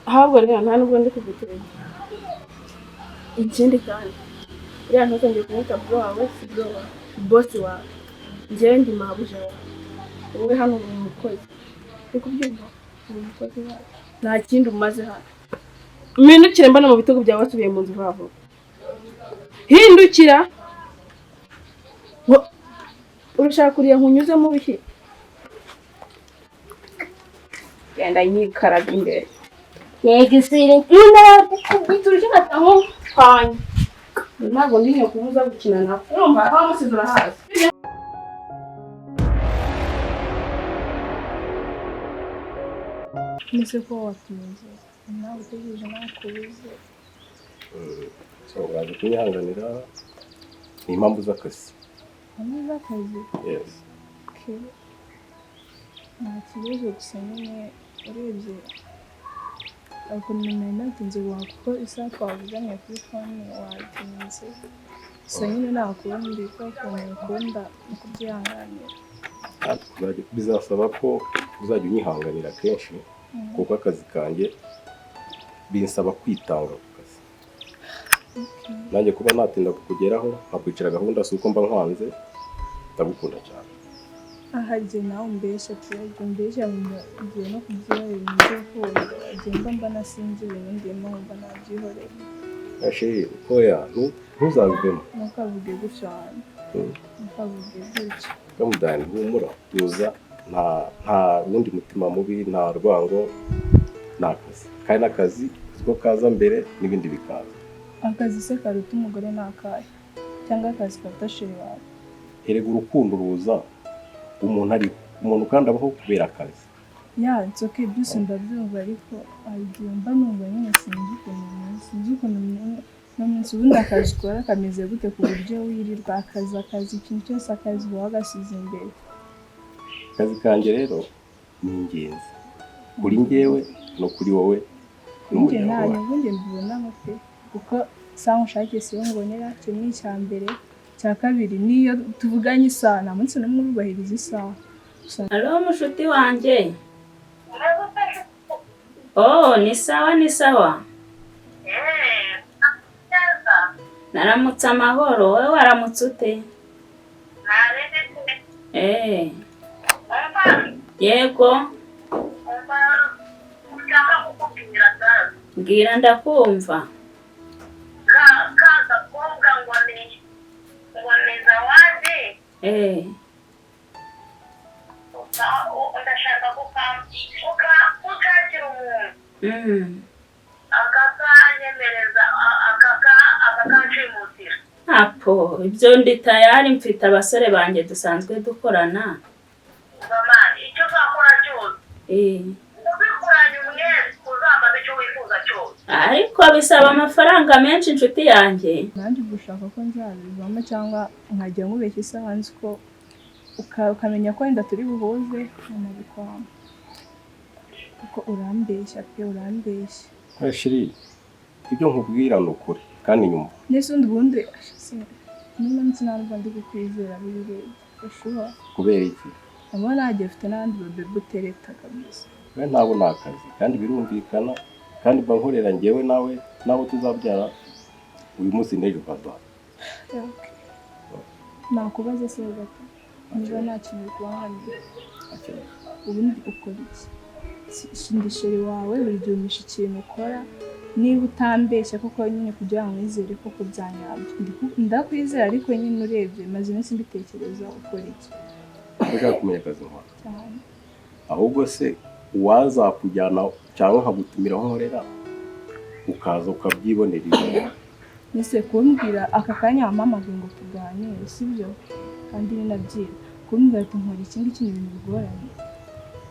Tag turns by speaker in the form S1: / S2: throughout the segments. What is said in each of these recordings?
S1: Ahubwo rero nta nubwo ndi kugutereta. Ikindi kandi, uriya ntuzongere kumwita bro wawe, si bro wawe, boss wawe. Njyewe ndi mabuja wawe, wowe hano uri umukozi. Uri kubyumva? Uri umukozi wawe, nta kindi umaze hano. Mpindukire mbona mu bitugu byawe wasubiye mu nzu vuba vuba. Hindukira. Urashaka kurira nkunyuzemo urushyi? Genda nyikaraga imbere. Yego, isire nkunda urushyi nkataho kwanya. Ntabwo ndi nyoko uza gukina nawe. Urumva aho wamusize urahazi.
S2: Mbese ko watinze, nawe utegereje nakubuze.
S3: So uraje kunyihanganira, ni impamvu z'akazi.
S2: Hamwe z'akazi?
S3: Yes.
S2: Okay. Nta kibazo, gusa nyine urebye ukuntu nari natinze guhaha, kuko isaha twavuganye kuri phone watinze. Gusa nyine nta kundi, kuko ukuntu ukunda ni ukubyihanganira.
S3: Bizasaba ko uzajya unyihanganira kenshi, kuko akazi kanjye binsaba kwitanga ku kazi. Nanjye kuba natinda kukugeraho nkakwicara gahunda, si uko mba nkwanze, ndagukunda cyane.
S2: Aha igihe nawe umbeshya pe, igihe umbeshya ngiye no kubyihorera ibintu by'urukundo, agenda mba nasinzi ibintu ndimo nkumva nabyihorera.
S3: Chérie, oya, ntuzabivemo.
S2: Ntukavuge gutyo wanjye. Ntukavuge gutyo.
S3: Kamudani, humura, tuza, nta wundi mutima mubi, nta rwango, ni akazi, kandi n'akazi ko kaza mbere n'ibindi bikaza.
S2: Akazi se karuta umugore ni akahe? Cyangwa akazi karuta chéri wawe?
S3: Erega urukundo ruza umuntu ariho, umuntu kandi abaho kubera akazi.
S2: Yeah, it's okay, byose ndabyumva, ariko hari igihe mba numva nyine sinzi ukuntu bimeze, sinzi ukuntu no munsi. Ubundi akazi ukora kameze gute ku buryo wirirwa akazi, akazi, ikintu cyose akazi uba wagasize imbere?
S3: Akazi kanjye rero ni ingenzi kuri njyewe no kuri wowe
S2: Njye
S3: n'umuryango
S2: nta
S3: wawe.
S2: nyungu njye mbibonamo pe, kuko isaha unshakiye siyo mbonera. Icyo ni icya mbere. Icya kabiri, niyo tuvuganye isaha, nta munsi n'umwe wubahiriza isaha. Gusa
S4: Halo, mushuti wanjye. Oh, ni sawa, ni sawa. Naramutse amahoro, wowe waramutse ute? Yego. Mbwira, ndakumva.
S5: Ka gakobwa ngo ni Zawadi. Ndashaka kukanshakira umuntu akakanyemereza, akakanshimutira.
S4: Apo, ibyo ndi tayari, mfite abasore banjye dusanzwe dukorana.
S5: Mama, icyo uzakora cyose ubikoranye umwete, uzambaza icyo wifuza cyose.
S4: Ariko bisaba amafaranga menshi, inshuti yanjye.
S2: Nanjye ubwo ushaka ko nzabivamo cyangwa nkajya nkubeshya isaha nzi ko ukamenya ko wenda turi buhuze nkanabikwama, kuko urambeshya pe, urambeshya.
S3: Chérie, ibyo nkubwira ni ukuri kandi nyuma
S2: Ndetse ubundi niba nzi ntabwo ndi kukwizera birebye ushobora.
S3: Kubera iki?
S2: Abo nagiye ufite n'abandi babebe utereta kabisa.
S3: We ntabwo ni akazi, kandi birumvikana, kandi mba nkorera njyewe nawe n'abo tuzabyara uyu munsi n'ejo hazaza.
S2: Okay. Nakubaza se gato niba nta kintu bikubangamiye? Ubundi ukora iki? Ndi chéri wawe, buri gihe umpisha ikintu ukora. Niba utambeshya koko nyine, kugira ngo nizere koko bya nyabyo. Ndakwizera, ariko nyine urebye maze iminsi mbitekereza, ukora iki?
S3: Ushaka kumenya akazi nkora?
S2: Cyane.
S3: Ahubwo se uwazakujyana cyangwa nkagutumira aho nkorera, ukaza ukabyibonera ibintu?
S2: Ese kumbwira aka kanya wampamagaye ngo tuganire, sibyo? Kandi ni nabyiza kumbwira ati nkora iki ngiki, ni ibintu bigoranye.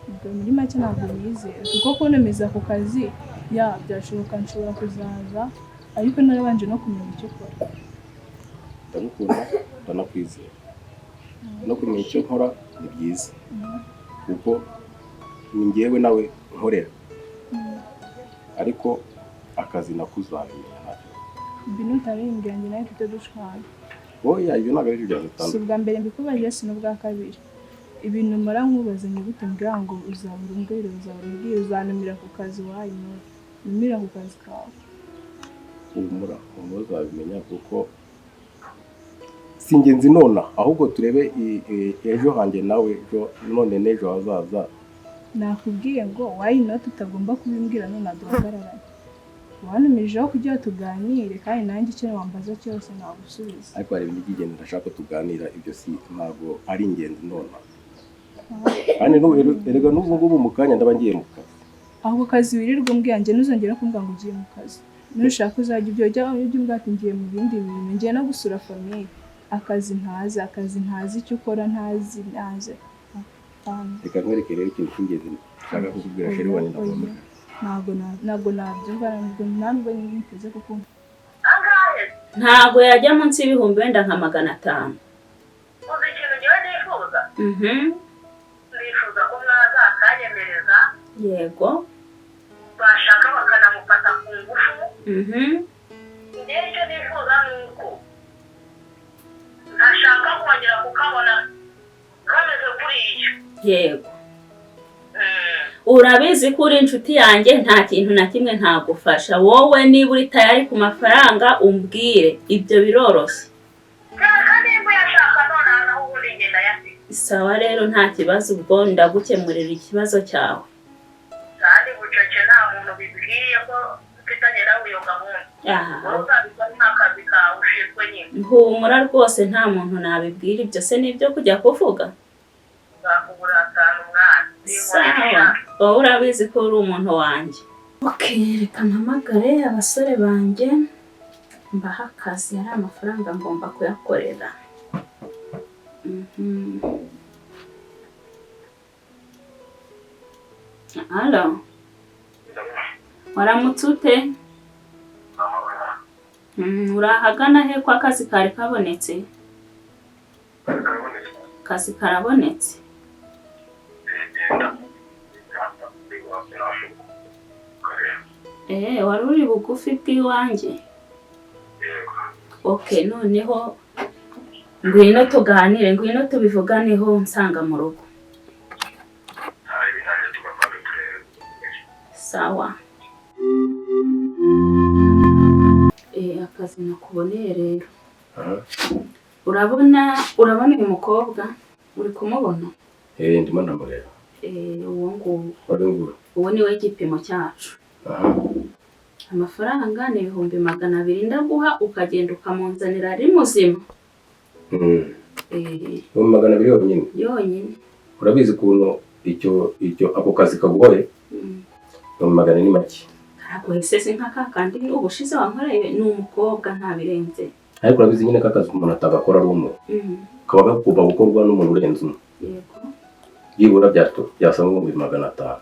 S2: Ubwo muri make ntabwo nizera, kuko kuntumiza ku kazi ya byashoboka, nshobora kuzaza, ariko narabanje no kumenya icyo ukora.
S3: Ndagukunda, ndanakwizera. No kumenya icyo nkora ni byiza, kuko ni njyewe nawe nkorera, ariko akazi nako uzabimenya ntacyo.
S2: Ibintu utabimbwira, njye nawe tujye dushwana.
S3: Oya, ibyo ntabwo ari byo
S2: Si
S3: byadutandukanye.
S2: ubwa mbere mbikubajije, si n'ubwa kabiri. Ibintu mpora nkubaza, ni gute mbwira ngo uzabura umbwira, uzabura umbwira, uzantumira ku kazi, wayinura. Urimo ku kazi kawe.
S3: Humura, humura, uzabimenya kuko si ingenzi nona, ahubwo turebe ejo hanjye nawe, ejo none n'ejo hazaza.
S2: Nakubwiye ngo why not utagomba kubimbwira none duhagararanye. Wantumijeho kugira ngo tuganire, kandi nanjye icyo wambaza cyose nagusubiza.
S3: Ariko hari ibintu by'ingenzi ndashaka ko tuganira. Ibyo si ntabwo ari ingenzi nona, kandi erega n'ubu ngubu mu kanya ndaba ngiye mu kazi.
S2: Ako kazi wirirwa umbwira, njye ntuzongere kumbwira ngo ugiye mu kazi. Nushaka uzajya ibyo ujya umbwira ati ngiye mu bindi bintu, ngiye no gusura famille. Akazi ntazi, akazi ntazi icyo ukora, ntazi, ntazi. Apana.
S3: Reka nkwereke rero ikintu cy'ingenzi nshaka kukubwira, chéri wanjye, ndaguhamagara.
S2: Ntabwo nabyumva, ntabwo niteze kukumva.
S5: Angahe?
S4: Ntabwo yajya munsi y'ibihumbi wenda nka 500.
S5: Uzi ikintu ngewe nifuza?
S4: Mhm.
S5: Nifuza ko mwazakanyemereza, bashaka bakanamufata ku ngufu. Ngewe icyo nifuza ni uko ntashaka kongera kukabona kameze kuriya.
S4: Urabizi ko uri inshuti yanjye, nta kintu na kimwe ntagufasha. Wowe niba uri tayari ku mafaranga umbwire, ibyo biroroshye.
S5: Kereka nimba uyashaka nonaha, naho ubundi ngenda yasize.
S4: Sawa rero, nta kibazo, ubwo ndagukemurira ikibazo cyawe.
S5: Kandi bucece, nta muntu bibwiye ko mfitanye nawe iyo gahunda.
S4: Aha.
S5: Wowe uzabikora nk'akazi kawe ushinzwe nyine.
S4: Humura rwose, nta muntu nabibwira. Ibyo se ni ibyo kujya kuvuga?
S5: Nzakubura atanu umwana.
S4: Sawa, wowe urabizi ko uri umuntu wanjye. Ok, reka mpamagare abasore banjye mbaha akazi. Ari amafaranga ngomba kuyakorera. Alo, waramutse ute? Uri ahagana he ko akazi kari kabonetse? Akazi karabonetse. Wari uri bugufi bw'iwanjye? Ok, noneho ngwino tuganire, ngwino tubivuganeho nsanga mu rugo. Sawa. Akazi nakuboneye rero. Urabona uyu mukobwa? Uri kumubona?
S3: Eh, ndimo ndamureba.
S4: Uwo nguwo.
S3: Wari nguyu?
S4: Uwo niwe gipimo cyacu. Amafaranga ni 200,000 ndaguha, ukagenda ukamunzanira ari muzima.
S3: 200,000 yonyine?
S4: Yonyine.
S3: Urabizi ukuntu icyo ako kazi kagoye. 400,000 ni make.
S4: Karagoye se? Si nka kakandi ubushize wankoreye? Ni umukobwa, nta birenze.
S3: Ariko urabizi nyine ko akazi umuntu atagakora ari umwe, kaba gagomba gukorwa n'umuntu urenze umwe. Byibura byasaba 500,000.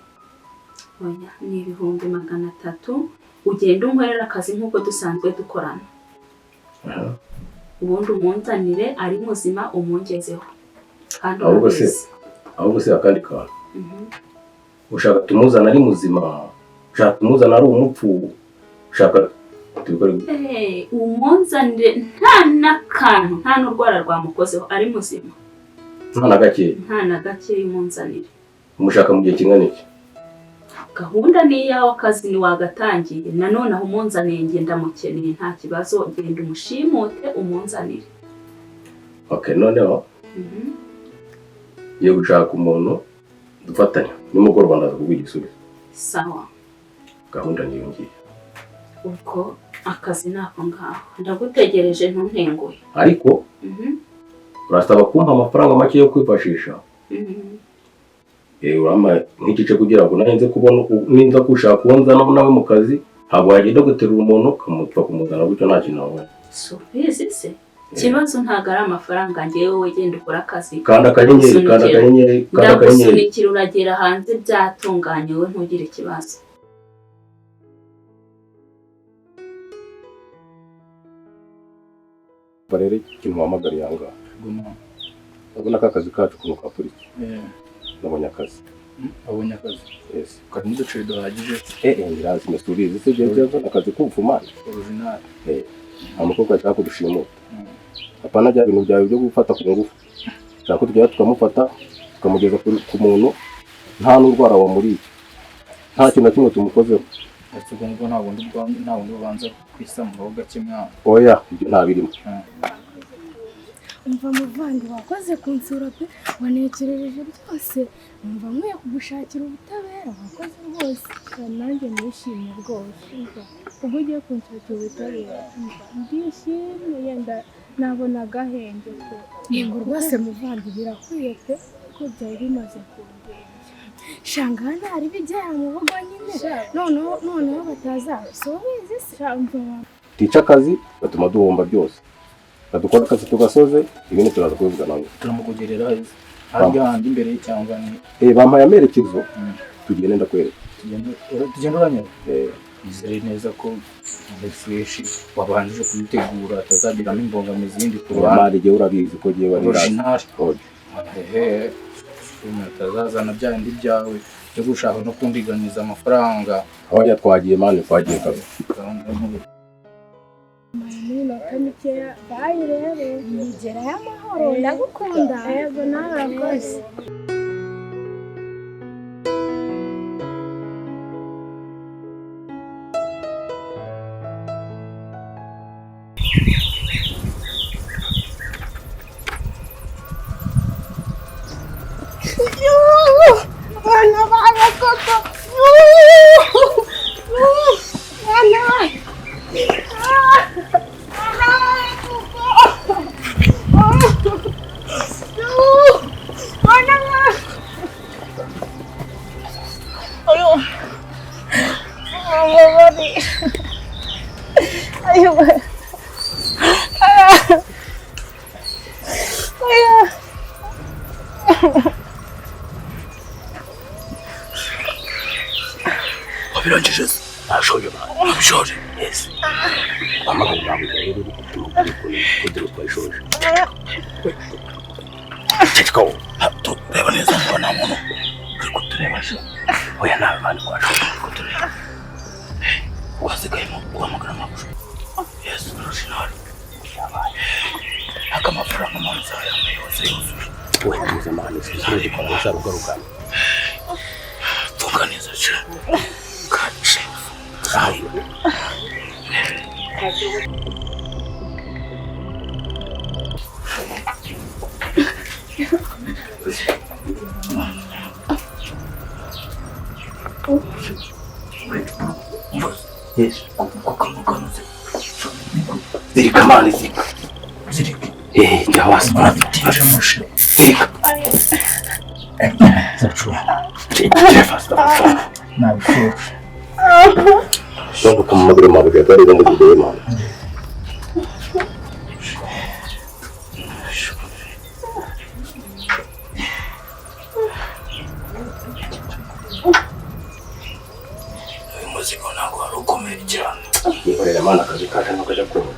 S4: Oya, ni 300,000, ugenda unkorera akazi nk'uko dusanzwe dukorana, ubundi umunzanire ari muzima, umungezeho kandi
S3: Ahubwo se
S4: urabizi.
S3: Ahubwo se akandi kantu, ushaka tumuzana ari muzima, ushaka tumuzana ari umupfu, ushaka tubikore gute?
S4: Umunzanire nta n'akantu, nta n'urwara rwamukozeho, ari muzima.
S3: Nta na gakeya?
S4: Nta na gake, umunzanire.
S3: Umushaka mu gihe kingana iki?
S4: Gahunda ni iyawe, akazi ni wagatangiye. Nanone aho umunzaniye njye ndamukeneye, nta kibazo, genda umushimute umunzanire.
S3: Okay, noneho ngiye gushaka umuntu dufatanya, nimugoroba ndaza kuguha igisubizo.
S4: Sawa.
S3: Gahunda niyo ngiyo.
S4: Ubwo akazi ni ako ngaho, ndagutegereje, ntuntenguhe.
S3: Ariko urasaba kumpa amafaranga make yo kwifashisha. Urampa nk'igice kugira ngo nanjye nze kubona ninza gushaka uwo nzana nawe mu kazi. Ntabwo wagenda guterura umuntu ukamupfa kumuzana gutyo nta kintu wabonye.
S4: Subizi se, ikibazo ntabwo ari amafaranga. Ngewe, wowe genda ukore akazi.
S3: Kanda akanyenyeri, kanda
S4: Ndagusunikira.
S3: akanyenyeri, kanda akanyenyeri.
S4: Ndagusunikira, uragera hanze byatunganye, wowe ntugire ikibazo.
S3: Umva rero ikintu wahamagariye aha ngaha.
S6: Guma.
S3: Urabona ko akazi kacu ukuntu kapuritse. Nabonye akazi.
S6: Wabonye akazi?
S3: Yes.
S6: Karimo uduceri duhagije?
S3: Ngirazi masubizi se byo byo akazi k'ubupfumani.
S6: Original.
S3: Nta mukobwa ashaka kudushimuta. Apana bya bintu byawe byo gufata ku ngufu. Ashaka ko tugera tukamufata tukamugeza ku muntu nta n'urwara wamuriye, nta kintu na kimwe tumukozeho.
S6: Ndetse ubwo ngubwo nta wundi ubanza kwisamuraho gake mwana.
S3: Oya, ibyo nta birimo.
S1: Umva muvandi, wakoze kunsura pe, wanekerereje byose, numva nkwiye kugushakira ubutabera, wakoze rwose.
S2: Nanjye nishimye rwose, umva ubwo ugiye kunshakira ubutabera, umva ndishimye, yenda nabona agahenge pe.
S1: Yego rwose muvandi, birakwiye pe,
S2: ko byari bimaze kundembya.
S1: Shanga ntari bijyana mu rugo nyine, noneho batazaza si ubizi se.
S3: Tica akazi gatuma duhomba byose, dukora akazi tugasoze, ibindi turaza kubivuga nawe.
S6: Turamukugerera harya handi imbere cyangwa ni
S3: bampaye amerekezo, tugende ndakwereka.
S6: Tugende uranyura. Nizere neza ko muri fresh wabanjije kubitegura atazagiramo imbogamizi yindi ku ruhande.
S3: Mari igihe urabizi ko giye wari
S6: original. Ehe, utazazana bya bindi byawe byo gushaka no kundiganiza amafaranga.
S3: Aho twagiye mani, twagiye kabisa.
S2: Minota mikeya bayi rero
S1: nigerayo amahoro, ndagukunda.
S2: Yego nawe urakoze.
S6: Reba neza ngo nta muntu uri kutureba se. Oya nawe bandi kwashoje uri kutureba. Wasigayemo guhamagara amaguru. Yesu original. Yabaye. Aka mafaranga manza yambaye yose yuzuye.
S3: We tuze mani, sinzi ko arashaka kugarukana.
S6: Funga neza cyane. Kace.
S3: Ayo. Yes. Zirika mani, zirika.
S6: Zirika.
S3: Jya Zirika.
S6: Zacu.
S3: Zirika.
S6: Nabishoje.
S3: Ntabwo kamamaguru mabuja atari ngo mugire mama.
S6: Uyu muzigo ntabwo wari ukomeye cyane.
S3: Yikorera mana akazi kaje ntabwo ajya kuba.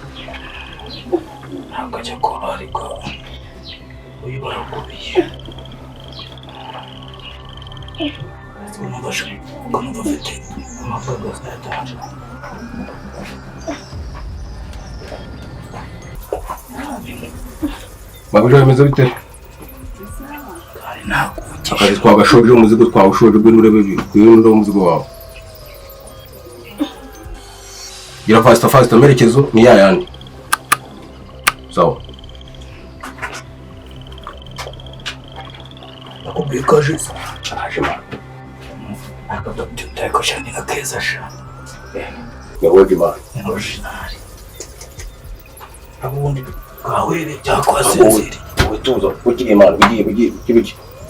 S6: Ntabwo ajya kuba ariko uyu barakubiye. Ukumva afite amakaga yatanje.
S3: Mabuja bimeze bite? Akazi twagashoje, umuzigo twawushoje, ngwino urebe ngwino umuzigo wawe. Gira faster faster, amerekezo ni yayandi. Sawa.
S6: Nakubwiye ko aje.
S3: Aje mwana.
S6: Akadokita cyane na keza sha.
S3: Ni original.
S6: Original. Abundi gahwere cyakwasinzira.
S3: Utuzo ugiye mwana, ugiye ugiye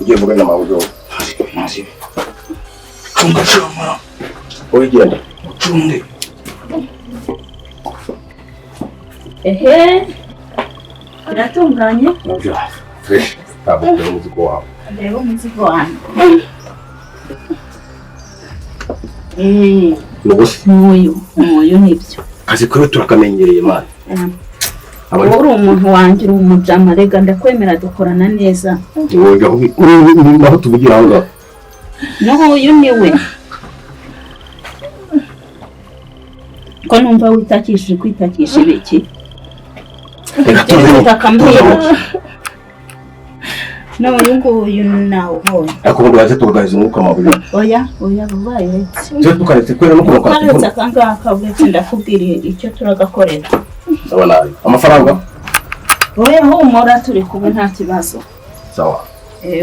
S3: ugiye mugana mabuja.
S6: Cunga chama.
S3: Urigenda.
S6: Ucunge.
S4: Ehe. Biratunganye?
S3: Fresh. Ntabwo umuzigo wawe.
S4: Ndeba umuzigo wanjye. N'uyu nibyo.
S3: Kazi kuri turakamenyereye mwana.
S4: Wowe uri umuntu wanjye, uri umujama, rega ndakwemera dukorana neza.
S3: Wowe aho tuvugira aho ngaho.
S4: N'uyu ni we. Ko numva witakishije kwitakisha ibiki?
S3: Reka tuze.
S4: N'uyu nguyu nawubonye.
S3: Ariko ubundi waje tukaganiza umwuka amabuye.
S4: Oya, oya, bubaye uretse.
S3: Tujye tukaretse kubera n'ukuntu
S4: Ukaretse
S3: kwatuvuna.
S4: aka ngaka, uretse ndakubwira icyo turagakorera.
S3: Sawa nabi. Amafaranga?
S4: Oya, humura, turi kumwe, nta kibazo.
S3: Sawa.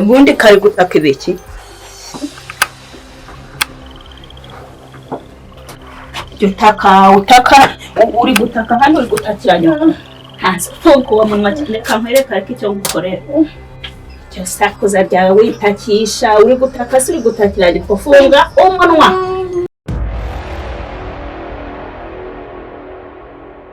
S4: Ubundi kari gutaka ibiki? Jya utaka, utaka, uri gutaka hano, uri gutakira nyoko. Hanze funga uwo munwa cyane, reka nkwereke ariko icyo ngukorera. Icyo sakuza ryawe witakisha, uri gutaka se uri gutakira nyoko, funga umunwa.